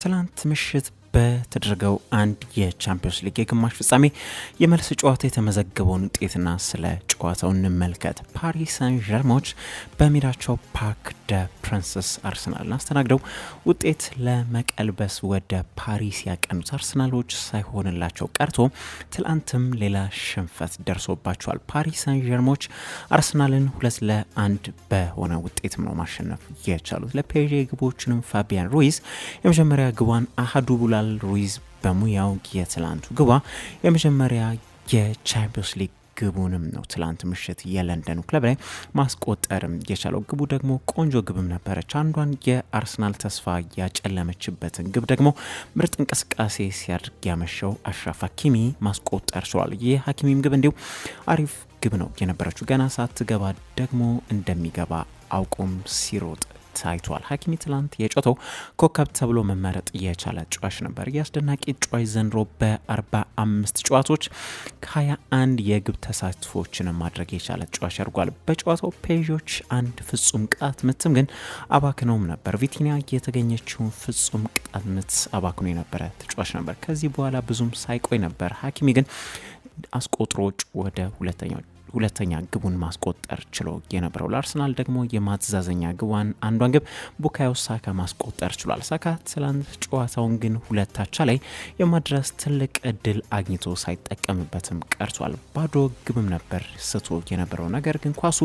ትላንት ምሽት በተደረገው አንድ የቻምፒዮንስ ሊግ የግማሽ ፍጻሜ የመልስ ጨዋታ የተመዘገበውን ውጤትና ስለ ጨዋታው እንመልከት። ፓሪስ ሳን ዠርማዎች በሜዳቸው ፓርክ ደ ፕሪንስስ አርሰናልን አስተናግደው ውጤት ለመቀልበስ ወደ ፓሪስ ያቀኑት አርሰናሎች ሳይሆንላቸው ቀርቶ ትላንትም ሌላ ሽንፈት ደርሶባቸዋል። ፓሪስ ሳን ዠርማዎች አርሰናልን 2-1 በሆነ ውጤትም ነው ማሸነፍ የቻሉት። ለፔዤ ግቦችንም ፋቢያን ሩይዝ የመጀመሪያ ግቧን አህዱ ቡላል ሩይዝ በሙያው የትላንቱ ግቧ የመጀመሪያ የቻምፒዮንስ ሊግ ግቡንም ነው ትላንት ምሽት የለንደኑ ክለብ ላይ ማስቆጠርም የቻለው። ግቡ ደግሞ ቆንጆ ግብም ነበረች። አንዷን የአርሰናል ተስፋ ያጨለመችበትን ግብ ደግሞ ምርጥ እንቅስቃሴ ሲያደርግ ያመሸው አሽራፍ ሀኪሚ ማስቆጠር ችሏል። የሀኪሚም ግብ እንዲሁ አሪፍ ግብ ነው የነበረችው። ገና ሳትገባ ደግሞ እንደሚገባ አውቆም ሲሮጥ ታይቷል። ሀኪሚ ትላንት የጨዋታው ኮከብ ተብሎ መመረጥ የቻለ ተጫዋች ነበር። የአስደናቂ ተጫዋች ዘንድሮ በ45 ጨዋታዎች ከ21 የግብ ተሳትፎችን ማድረግ የቻለ ተጫዋች አድርጓል። በጨዋታው ፔዦች አንድ ፍጹም ቅጣት ምትም ግን አባክነውም ነበር። ቪቲኛ የተገኘችውን ፍጹም ቅጣት ምት አባክኖ የነበረ ተጫዋች ነበር። ከዚህ በኋላ ብዙም ሳይቆይ ነበር ሀኪሚ ግን አስቆጥሮ ወደ ሁለተኛ ግቡን ማስቆጠር ችሎ የነበረው። ለአርሰናል ደግሞ የማተዛዘኛ ግቧን አንዷን ግብ ቡካዮ ሳካ ማስቆጠር ችሏል። ሳካ ትላንት ጨዋታውን ግን 2 አቻ ላይ የማድረስ ትልቅ እድል አግኝቶ ሳይጠቀምበትም ቀርቷል። ባዶ ግብም ነበር ስቶ የነበረው። ነገር ግን ኳሱ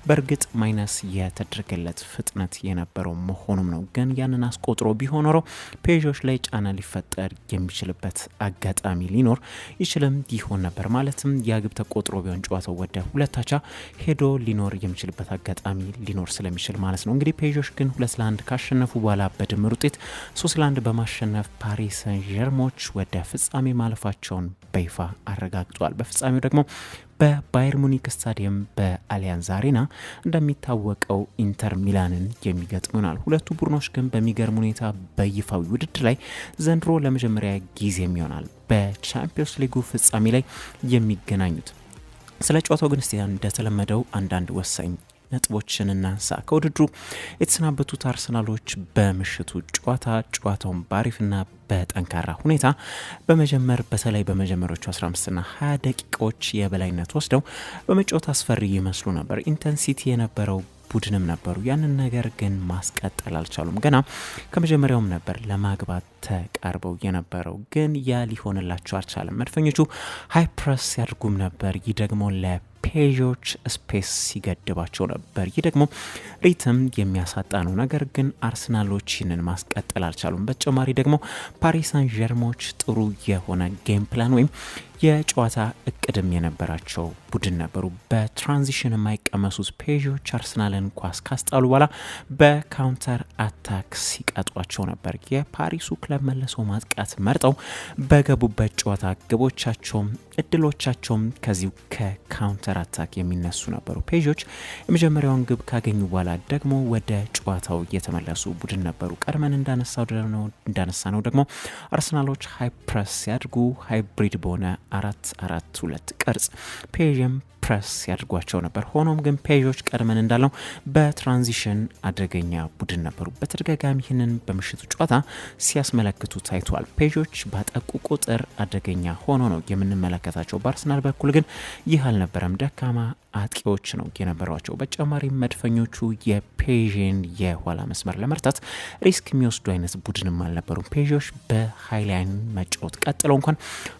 በእርግጥ minus የተደረገለት ፍጥነት የነበረው መሆኑም ነው። ግን ያንን አስቆጥሮ ቢሆን ኖሮ ፔዦች ላይ ጫና ሊፈጠር የሚችልበት አጋጣሚ ሊኖር ይችልም ይሆን ነበር። ማለትም ያ ግብ ተቆጥሮ ቢሆን ጨዋታው ወደ 2 አቻ ሄዶ ሊኖር የሚችልበት አጋጣሚ ሊኖር ስለሚችል ማለት ነው። እንግዲህ ፔዦች ግን 2-1 ካሸነፉ በኋላ በድምር ውጤት 3-1 በማሸነፍ ፓሪስ ሰን ዠርሞች ወደ ፍጻሜ ማለፋቸውን በይፋ አረጋግጧል። በፍጻሜው ደግሞ በባየር ሙኒክ ስታዲየም በአሊያንዝ አሬና እንደሚታወቀው ኢንተር ሚላንን የሚገጥሙ ይሆናል። ሁለቱ ቡድኖች ግን በሚገርም ሁኔታ በይፋዊ ውድድር ላይ ዘንድሮ ለመጀመሪያ ጊዜም ይሆናል በቻምፒዮንስ ሊጉ ፍጻሜ ላይ የሚገናኙት። ስለ ጨዋታው ግን እስቲ እንደተለመደው አንዳንድ ወሳኝ ነጥቦችን እናንሳ። ከውድድሩ የተሰናበቱት አርሰናሎች በምሽቱ ጨዋታ ጨዋታውን በአሪፍና በጠንካራ ሁኔታ በመጀመር በተለይ በመጀመሪያዎቹ 15ና 20 ደቂቃዎች የበላይነት ወስደው በመጫወት አስፈሪ ይመስሉ ነበር። Intensity የነበረው ቡድንም ነበሩ። ያንን ነገር ግን ማስቀጠል አልቻሉም። ገና ከመጀመሪያውም ነበር ለማግባት ተቃርበው የነበረው፣ ግን ያ ሊሆንላቸው አልቻለም። መድፈኞቹ high press ያደርጉም ነበር። ይህ ደግሞ ለፔዦች space ሲገድባቸው ነበር። ይህ ደግሞ rhythm የሚያሳጣ ነው። ነገር ግን አርሰናሎች ይህንን ማስቀጠል አልቻሉም። በተጨማሪ ደግሞ ፓሪስ ሳን ዠርሞች ጥሩ የሆነ game plan ወይም የጨዋታ እቅድም የነበራቸው ቡድን ነበሩ። በ transition የማይቀመሱት ፔዦች አርሰናልን ኳስ ካስጣሉ በኋላ በ counter attack ሲቀጧቸው ነበር። የፓሪሱ ክለብ መልሶ ማጥቃት መርጠው በገቡበት ጨዋታ ግቦቻቸውም እድሎቻቸውም ከዚሁ ከ counter attack የሚነሱ ነበሩ። ፔዦች የመጀመሪያውን ግብ ካገኙ በኋላ ደግሞ ወደ ጨዋታው የተመለሱ ቡድን ነበሩ። ቀድመን እንዳነሳነው ደግሞ አርሰናሎች high press ሲያድርጉ hybrid በሆነ 4-4-2 ቅርጽ ፔዥም ፕረስ ያድርጓቸው ነበር። ሆኖም ግን ፔዦች ቀድመን እንዳልነው በ transition አደገኛ ቡድን ነበሩ። በተደጋጋሚ ይህንን በምሽቱ ጨዋታ ሲያስመለክቱ ታይቷል። ፔዦች ባጠቁ ቁጥር አደገኛ ሆኖ ነው የምንመለከታቸው። በአርሰናል በኩል ግን ይህ አልነበረም። ደካማ አጥቂዎች ነው የነበሯቸው። በተጨማሪም መድፈኞቹ የፔዥን የኋላ መስመር ለመርታት risk የሚወስዱ አይነት ቡድንም አልነበሩም። ፔዦች በ high line መጫወት ቀጥለው እንኳን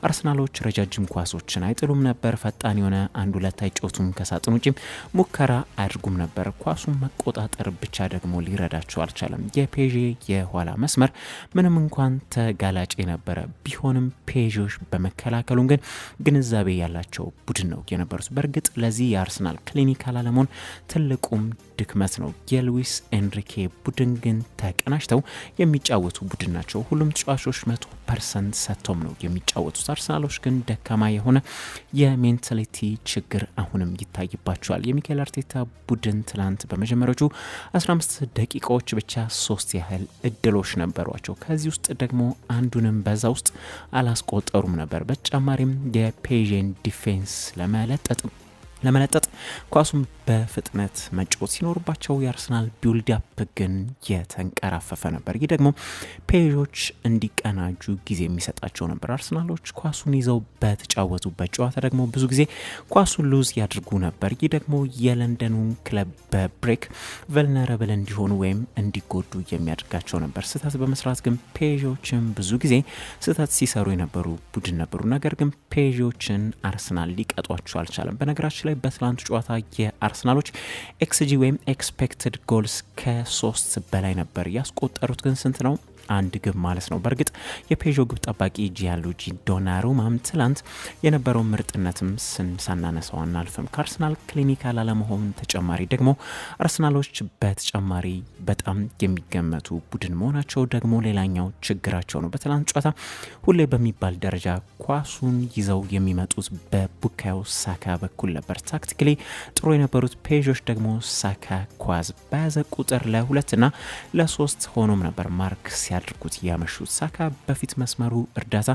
አርሰናሎች ረጃጅም ኳሶችን አይጥሉም ነበር። ፈጣን የሆነ አንድ ሁለት አይጫወቱም። ከሳጥን ውጪም ሙከራ አያደርጉም ነበር። ኳሱን መቆጣጠር ብቻ ደግሞ ሊረዳቸው አልቻለም። የፔዤ የኋላ መስመር ምንም እንኳን ተጋላጭ የነበረ ቢሆንም ፔዦች በመከላከሉም ግን ግንዛቤ ያላቸው ቡድን ነው የነበሩት። በእርግጥ ለዚህ የአርሰናል clinical አለመሆን ትልቁም ድክመት ነው። የሉዊስ ኤንሪኬ ቡድን ግን ተቀናጅተው የሚጫወቱ ቡድን ናቸው። ሁሉም ተጫዋቾች 100% ሰጥቶም ነው የሚጫወቱት። አርሰናሎች ግን ደካማ የሆነ የ mentality ችግር አሁንም ይታይባቸዋል። የሚኬል አርቴታ ቡድን ትላንት በመጀመሪያዎቹ 15 ደቂቃዎች ብቻ ሶስት ያህል እድሎች ነበሯቸው። ከዚህ ውስጥ ደግሞ አንዱንም በዛ ውስጥ አላስቆጠሩም ነበር። በተጨማሪም የፔዥን defense ለመለጠጥ ለመለጠጥ ኳሱን በፍጥነት መጫወት ሲኖርባቸው የአርሰናል build up ግን የተንቀራፈፈ ነበር። ይህ ደግሞ ፔዦች እንዲቀናጁ ጊዜ የሚሰጣቸው ነበር። አርሰናሎች ኳሱን ይዘው በተጫወቱበት ጨዋታ ደግሞ ብዙ ጊዜ ኳሱን lose ያድርጉ ነበር። ይህ ደግሞ የለንደኑን ክለብ በ break vulnerable እንዲሆኑ ወይም እንዲጎዱ የሚያደርጋቸው ነበር። ስህተት በመስራት ግን ፔዦችን ብዙ ጊዜ ስህተት ሲሰሩ የነበሩ ቡድን ነበሩ። ነገር ግን ፔዦችን አርሰናል ሊቀጧቸው አልቻለም። በነገራችን ላይ በትላንቱ ጨዋታ የአርሰናሎች xG ወይም expected goals ከ3 በላይ ነበር። ያስቆጠሩት ግን ስንት ነው? አንድ ግብ ማለት ነው። በእርግጥ የፔዦ ግብ ጠባቂ ጂያንሉጂ ዶናሩማም ትላንት የነበረው ምርጥነትም ሳናነሳው አናልፍም። ከአርሰናል clinical አለመሆን ተጨማሪ ደግሞ አርሰናሎች በተጨማሪ በጣም የሚገመቱ ቡድን መሆናቸው ደግሞ ሌላኛው ችግራቸው ነው። በትላንት ጨዋታ ሁሌ በሚባል ደረጃ ኳሱን ይዘው የሚመጡት በቡካዮ ሳካ በኩል ነበር። Tactically ጥሩ የነበሩት ፔዦች ደግሞ ሳካ ኳስ በያዘ ቁጥር ለሁለትና ለሶስት ሆኖም ነበር mark ሲያደርጉት ያመሹት። ሳካ በፊት መስመሩ እርዳታ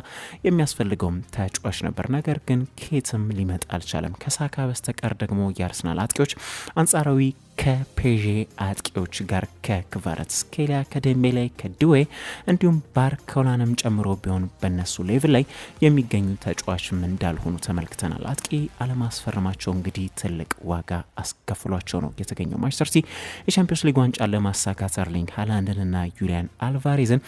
የሚያስፈልገውም ተጫዋች ነበር። ነገር ግን ከየትም ሊመጣ አልቻለም። ከሳካ በስተቀር ደግሞ የአርሰናል አጥቂዎች አንጻራዊ ከፔዤ አጥቂዎች ጋር ከክቫራትስኬሊያ፣ ከዴምቤሌ፣ ከድዌ እንዲሁም ባርኮላንም ጨምሮ ቢሆን በነሱ level ላይ የሚገኙ ተጫዋችም እንዳልሆኑ ተመልክተናል። አጥቂ አለማስፈረማቸው እንግዲህ ትልቅ ዋጋ አስከፍሏቸው ነው የተገኘው። ማንቸስተር ሲቲ የቻምፒዮንስ ሊግ ዋንጫ ለማሳካት ኤርሊንግ ሃላንድንና ዩሊያን አልቫሬዝን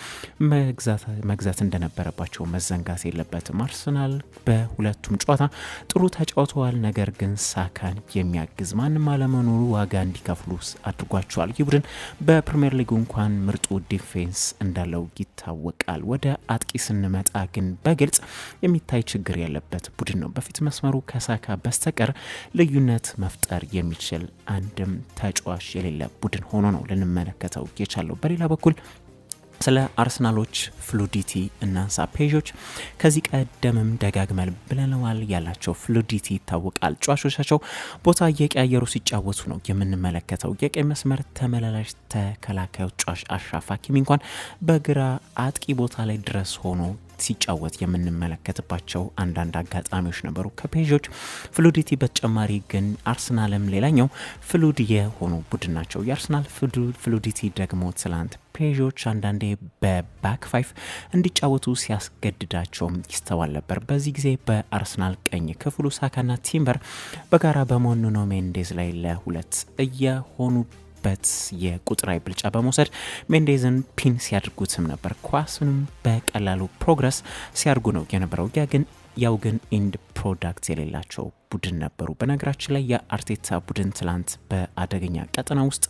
መግዛት እንደነበረባቸው መዘንጋት የለበትም። አርሰናል በሁለቱም ጨዋታ ጥሩ ተጫውተዋል። ነገር ግን ሳካን የሚያግዝ ማንም አለመኖሩ ዋጋ እንዲከፍሉ አድርጓቸዋል። ይህ ቡድን በፕሪምየር ሊጉ እንኳን ምርጡ defense እንዳለው ይታወቃል። ወደ አጥቂ ስንመጣ ግን በግልጽ የሚታይ ችግር ያለበት ቡድን ነው። በፊት መስመሩ ከሳካ በስተቀር ልዩነት መፍጠር የሚችል አንድም ተጫዋች የሌለ ቡድን ሆኖ ነው ልንመለከተው የቻለው። በሌላ በኩል ስለ አርሰናሎች fluidity እናንሳ። ፔዦች ከዚህ ቀደምም ደጋግመን ብለነዋል፣ ያላቸው fluidity ይታወቃል። ተጫዋቾቻቸው ቦታ እየቀያየሩ ሲጫወቱ ነው የምንመለከተው። የቀኝ መስመር ተመላላሽ ተከላካዩ ተጫዋች አሽራፍ ሀኪሚ እንኳን በግራ አጥቂ ቦታ ላይ ድረስ ሆኖ ሲጫወት የምንመለከትባቸው አንዳንድ አጋጣሚዎች ነበሩ። ከፔዦች fluidity በተጨማሪ ግን አርሰናልም ሌላኛው fluid የሆኑ ቡድን ናቸው። የአርሰናል fluidity ደግሞ ትላንት ፔዦች አንዳንዴ በ back five እንዲጫወቱ ሲያስገድዳቸውም ይስተዋል ነበር። በዚህ ጊዜ በአርሰናል ቀኝ ክፍሉ ሳካና ቲምበር በጋራ በመሆን ኑኖ ሜንዴዝ ላይ ለሁለት እየሆኑ በት የቁጥራዊ ብልጫ በመውሰድ ሜንዴዝን pin ሲያድርጉትም ነበር። ኳሱንም በቀላሉ progress ሲያርጉ ነው የነበረው። ያ ግን ያው ግን end product የሌላቸው ቡድን ነበሩ። በነገራችን ላይ የአርቴታ ቡድን ትላንት በአደገኛ ቀጠና ውስጥ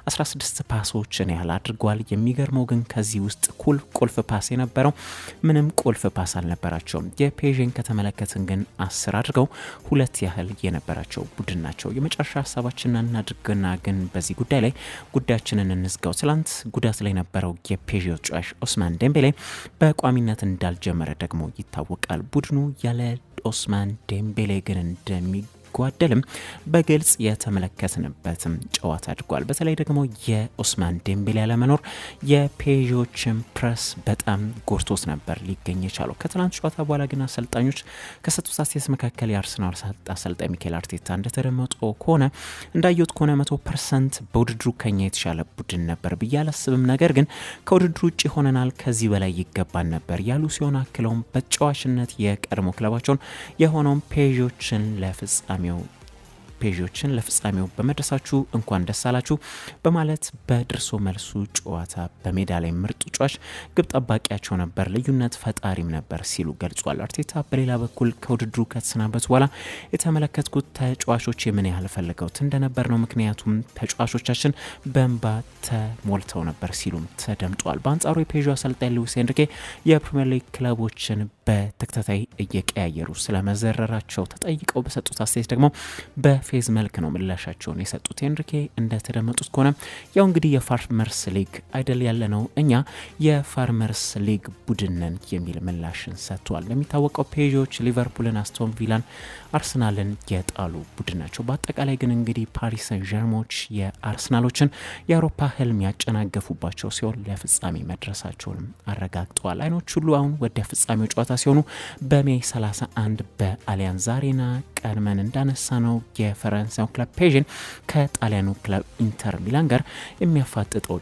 16 pass ኦችን ያህል አድርጓል። የሚገርመው ግን ከዚህ ውስጥ ቁልፍ pass የነበረው ምንም ቁልፍ pass አልነበራቸውም። የፔዥን ከተመለከትን ግን 10 አድርገው ሁለት ያህል የነበራቸው ቡድን ናቸው። የመጨረሻ ሀሳባችንን እናድርግና ግን በዚህ ጉዳይ ላይ ጉዳያችንን እንዝጋው። ትላንት ጉዳት ላይ የነበረው የፔዥ ተጫዋች ኦስማን ዴምቤሌ በቋሚነት እንዳልጀመረ ደግሞ ይታወቃል። ቡድኑ ያለ ኦስማን ዴምቤሌ ግን እንደሚጓደልም በግልጽ የተመለከትንበትም ጨዋታ አድርጓል። በተለይ ደግሞ የኦስማን ዴምቤሌ አለመኖር የፔዦችን ፕረስ በጣም ጎርቶት ነበር ሊገኝ የቻለው። ከትናንት ጨዋታ በኋላ ግን አሰልጣኞች ከሰጡት አስተያየት መካከል የአርሰናል አሰልጣኝ ሚኬል አርቴታ እንደተደመጡ ከሆነ፣ እንዳየሁት ከሆነ 100% በውድድሩ ከኛ የተሻለ ቡድን ነበር ብዬ አላስብም፣ ነገር ግን ከውድድሩ ውጭ ሆነናል፣ ከዚህ በላይ ይገባን ነበር ያሉ ሲሆን አክለውም በተጫዋችነት የቀድሞ ክለባቸውን የሆነውን ፔዦችን ለፍጻሜው በመድረሳችሁ እንኳን ደስ አላችሁ በማለት በደርሶ መልሱ ጨዋታ በሜዳ ላይ ምርጡ ተጫዋች ግብ ጠባቂያቸው ነበር፣ ልዩነት ፈጣሪም ነበር ሲሉ ገልጿል። አርቴታ በሌላ በኩል ከውድድሩ ከተሰናበቱ በኋላ የተመለከትኩት ተጫዋቾች ምን ያህል ፈልገውት እንደነበር ነው፣ ምክንያቱም ተጫዋቾቻችን በእንባ ተሞልተው ነበር ሲሉም ተደምጧል። በአንጻሩ የፔዦ አሰልጣኝ ሉዊስ ኤንሪኬ የፕሪምየር ሊግ ክለቦችን በተከታታይ እየቀያየሩ ስለመዘረራቸው ተጠይቀው በሰጡት አስተያየት ደግሞ በፌዝ መልክ ነው ምላሻቸውን የሰጡት። ኤንሪኬ እንደተደመጡት ከሆነ ያው እንግዲህ የ Farmers League አይደል ያለነው፣ እኛ የ Farmers League ቡድን ነን የሚል ምላሽን ሰጥቷል። እንደሚታወቀው ፔዦች ሊቨርፑልን፣ አስቶን ቪላን፣ አርሰናልን የጣሉ ቡድን ናቸው። በአጠቃላይ ግን እንግዲህ ፓሪስ ሰን ዠርሞች የአርሰናሎችን የአውሮፓ ህልም ያጨናገፉባቸው ሲሆን ለፍጻሜ መድረሳቸውንም አረጋግጠዋል። አይኖች ሁሉ አሁን ወደ ፍጻሜው ጨዋታ ሲሆኑ በ May 31 በአሊያንዝ አሬና ቀድመን እንዳነሳነው የፈረንሳዩ ክለብ ፔዥን ከጣሊያኑ ክለብ ኢንተር ሚላን ጋር የሚያፋጥጠው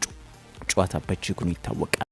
ጨዋታ በእጅጉን ይታወቃል።